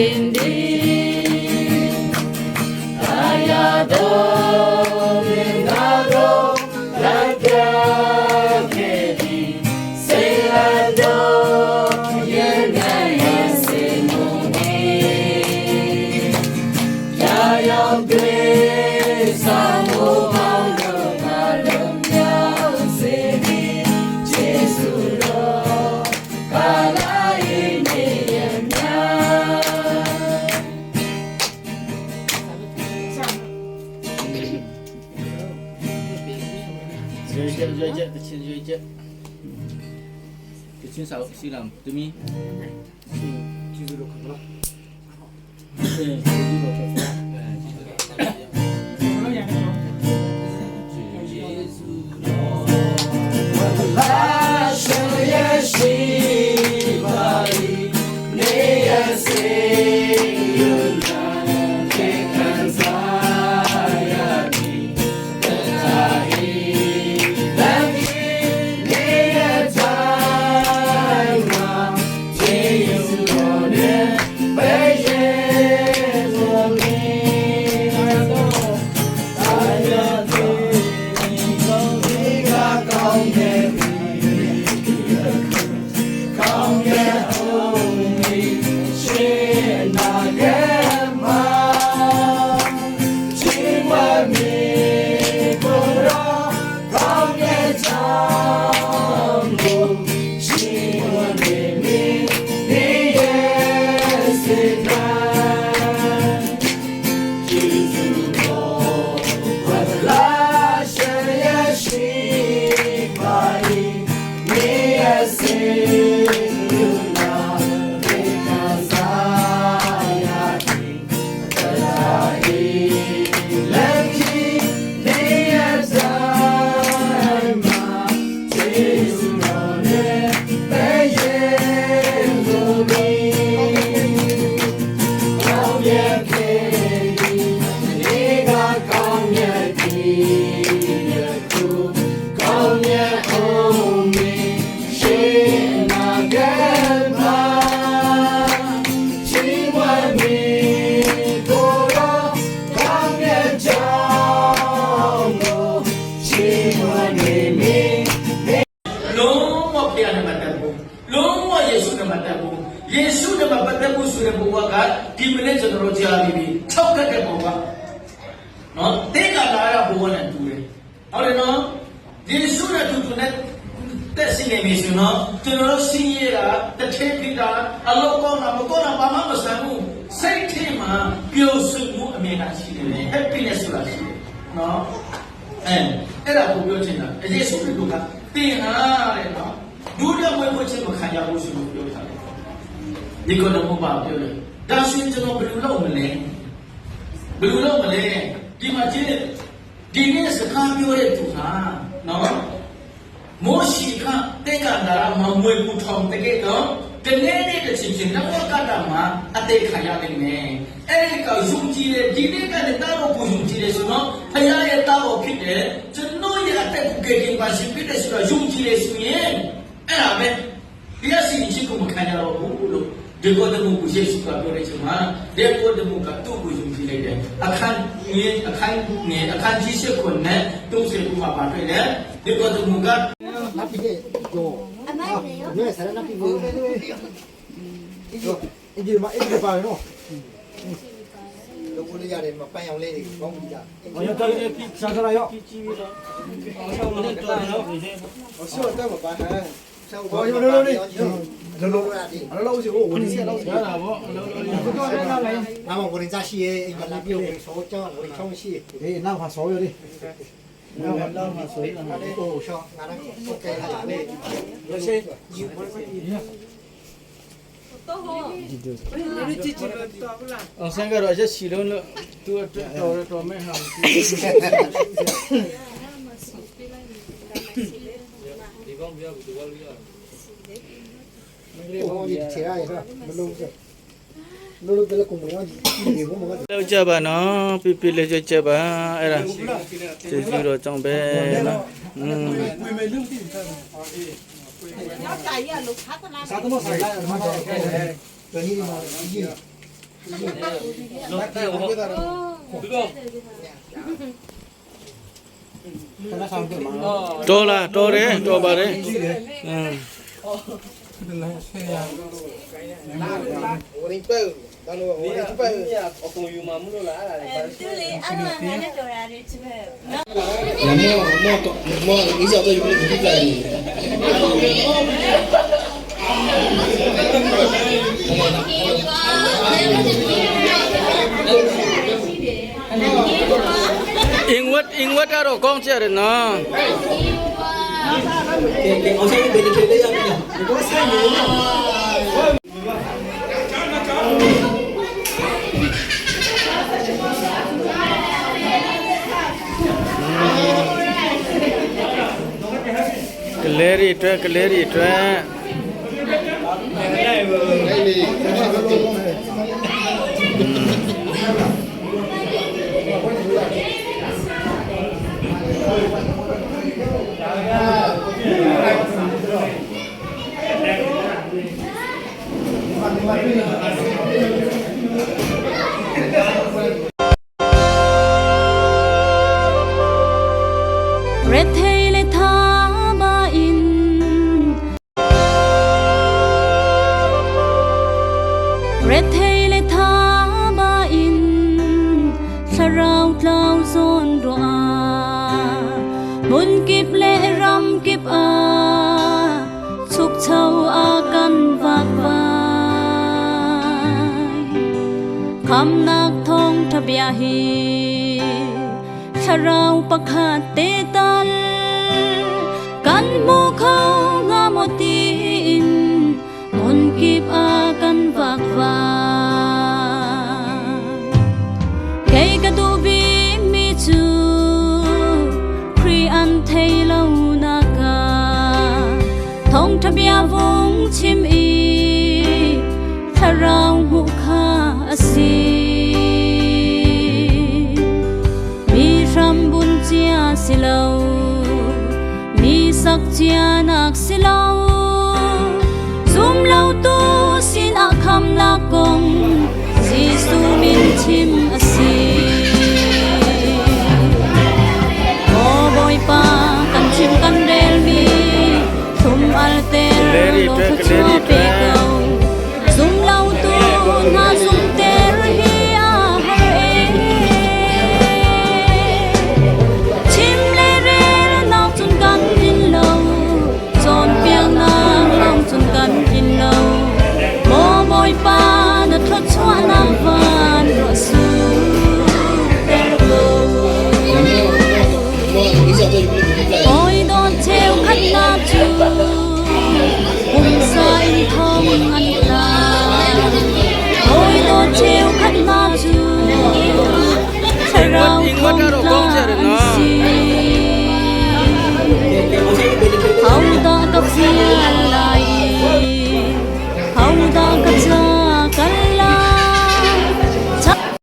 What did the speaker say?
တင်သည်တာယာတော်မြင်သာကိုလက်ပြခဲ့သည်စေလတော်ရဲ့နဲ့စေမူနေရာရောက်တွေဆောင်မိုးပေါင်းတို့မှာလုံးမြောက်စေသည်ယေရှုတော်ကာလာ၏နေရမြာ ရွေးချက်ရွေးချက်တချင်းရွေးချက်တချင်းဆောက်စီလမ်တမီ ကျေးဇူးတော်ခမလား ကျေး ကျေးဇူးတော်ခမလား လာရှင်ရဲ့ရှိပါ၏နေရစေယူနာတေခံစားရသည်တထာဤတန်ကြီးနေရတိုင်းမှာယေရှုတော်နဲ့ပဲရဲ့တော်မင်းတော်အာရတော်ဒီကကောင်းတဲ့ ကောင်းရဲ့အောင်မီရှင်နာကမချီးမွမ်းမီကိုရောကောင်းရဲ့ချောင်းကိုချီးမွမ်းမီနေရဲ့စေတံ ကျေးဇူးတော်ဝလာရှင်ရဲ့ရှိပါ၏နေရစေလူနာဒေကစားရသည်တရာဤလက်ကြီးနေရဆိုင်မှာကျေးဇူးတော်နဲ့ပဲရဲ့ကိုမီ ကောင်းမြတ်ခဲ့သည်နေကကောင်းမြတ်သည်ယခုကောင်းမြတ်အောင်မီရှင်နာကမချီးမွမ်းမီကိုရောကောင်းမြတ်ကြောင်းကိုချီးမွမ်းနေမီ လုံးဝဖျားနေမှာတက်ဘူးလုံးဝယေရှုနဲ့မတက်ဘူးယေရှုနဲ့မပတ်သက်ဘူးဆိုတဲ့ဘဝကဒီမနေ့ကျွန်တော်တို့ကြားပြီးပြီ၆ခက်တဲ့ဘဝနော်တေကလာရဘဝနဲ့တူတယ်ဟုတ်တယ်နော်ယေရှုနဲ့တူတူနဲ့တက်စီနေပြီဆိုတော့ကျွန်တော်တို့စီးရတာတစ်ထည့်ပြီးတာအလောက်ကောင်းတာမကောင်းတာဘာမှမဆန်ဘူးစိတ်ထဲမှာပျော်ရွှင်မှုအမြဲတမ်းရှိတယ် happiness ဆိုတာရှိတယ်နော် အဲအဲ့ဒါကိုပြောချင်တာအယေရှုခရစ်တော်ကတင်ဟာတဲ့နော်ဒုတိယမွေးဖို့ချင်းမခံရဘူးဆိုလို့ပြောထားတယ်ဒီကတော့မပါပြောတယ်ဒါဆိုရင်ကျွန်တော်ဘယ်လိုလုပ်မလဲဘယ်လိုလုပ်မလဲဒီမှာကျင်းဒီနေ့စကားပြောတဲ့သူဟာနော်မောရှိကတဲ့ကန္တာရမမွေကူထောင်တကယ်တော့တနေ့နေ့တစ်ချင်းချင်းတော့ကတာမှာအတိတ်ခံရနိုင်မယ်အဲ့ဒီကယုံကြည်တယ်ဒီနေ့ကလည်းတာတော့ကိုယုံကြည်တယ်ဆိုတော့ဖခင်ရဲ့တာတော်ဖြစ်တယ်ကျွန်တော်ရဲ့အသက်ကိုကယ်တင်ပါရှင်ဖြစ်တယ်ဆိုတော့ယုံကြည်တယ်ဆိုရင်အဲ့ဒါပဲတရားစီရင်ခြင်းကိုမခံရတော့ဘူးလို့ဒီကောတမှုကိုယေရှုကပြောတဲ့အချိန်မှာဒီကောတမှုကသူ့ကိုယုံကြည်လိုက်တယ်အခန်းငယ်အခန်းငယ်အခန်းကြီးရှိခုနဲ့30ခုမှာပါတွေ့တယ်ဒီကောတမှုက နာပိကေကျော် အမိုက်လေရော ညဆရနာပိကေအဒီမှာအဒီပါနော် လုပ်ကိုလေးရတယ်မပန်းအောင်လေးတွေကောင်းပြီလား ဟောရတော်ဆာဆရာရော ဆော့တော့မပန်းဟမ်ဆော့ ဟောရလို့လို့လို့လို့ လို့ လို့လို့ဆိုဝဒီစီလို့ရတာဗောလို့လို့တော့လာလိုက် ငါမဝင်စားရှိရဲ့အိမ်မှာလာပြုတ်ဆောကြောင်းဝင်ချောင်းရှိ အေးနောက်ဟာဆောရလေနောက်နောက်ဟာဆောရ ဟိုရှော့ငါလည်းကဲလာလေ အောင်ဆန်းကတော့အရက်ချီလုံးလို့သူအတွက်တော်တော်မဲ့ဟာဒီကောင်ပြောဘူးဒီကောင်ပြော ဟိုဒီချေရရမလို့လို့လို့တလကုံမရောဒီဘုံမက လောက်ကြပါနော်ပြပြလေးကြကြပါအဲ့ဒါကျေးဇူးတော်ကြောင့်ပဲနော်อืม စာတော့ဆိုင်လာမှာတော့ တော်นี้မှာဒီ တော်လားတော်တယ်တော်ပါတယ်အင်း တူလေအဲ့ဒါငါနဲ့တော်ရတယ်ချစ်ပဲ အင်ဝတ်အင်ဝတ်ကတော့ကောင်းကြတယ်နော်ကလေးတွေအတွက်ကလေးတွေအတွက် Red le tha ba in Red le tha ba in Thlarau tlau zon ro a Mun kip le ram kip a Chuk chau a kan vak vai คำนักทองทะเบียฮีชะเราปะคาเตตันกันหมูเขางามตีอินมนกิบอากันวักวาเคกะดูบีมิจูครีอันเทโลนากาทองทะเบียวงชิมอี ทะราวหุคาอสีมีรำบุญเจียสิเลามีสักเจียนักสิเลาซุมเลาตูสินอาคำลากงสิสูมินชิมอสีโอบอยปากันชิมกันเดลมีทุมอัลเต က ล လေးတွေ โล အတွက်က ทุชั လေးတွေ ว